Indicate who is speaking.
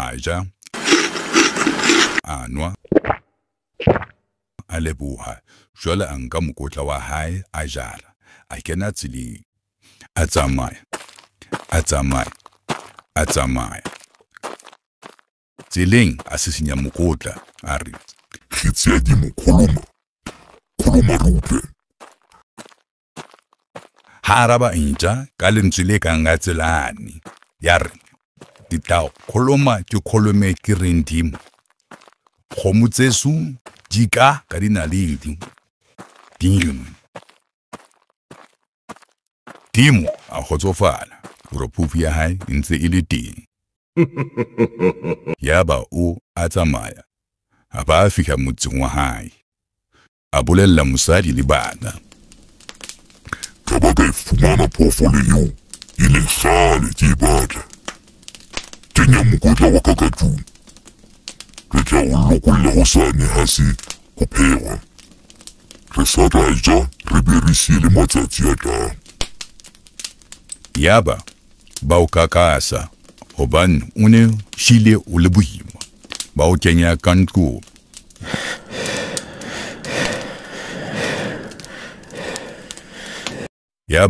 Speaker 1: A ja, a nwa, a leboha. Jwale a nka mokotla wa hae a jara, a kena tseleng. A tsamaya, a tsamaya, a tsamaya. Tseleng a sisinya mokotla, a re,
Speaker 2: Kgitsi ya dimo kholoma, kholoma re utlwe.
Speaker 1: Ha araba ntja ka lentswe le kang la Tselane, ya re, Ke tla kholoma ke kholome ke reng dimo. Kgomo tseso di ka ka dinaledi. Dimo. Dimo a kgotsofala hore phofu ya hae e ntse e le teng. Yaba o a tsamaya, a ba a fihla motseng wa hae. A bolella mosadi le bana.
Speaker 2: Ka ba ka e fumana phoofolo eo e leng kgale ke e batla. Kenya mokotla wa ka ka tlung. Re tla o lokolla hosane ha se ho phehwa. Re sa tla ja re be re siye le matsatsi a tlang.
Speaker 1: Yaba ba o kakasa hobane o ne hlile o le boima. Ba o kenya ka ntlong. Yaba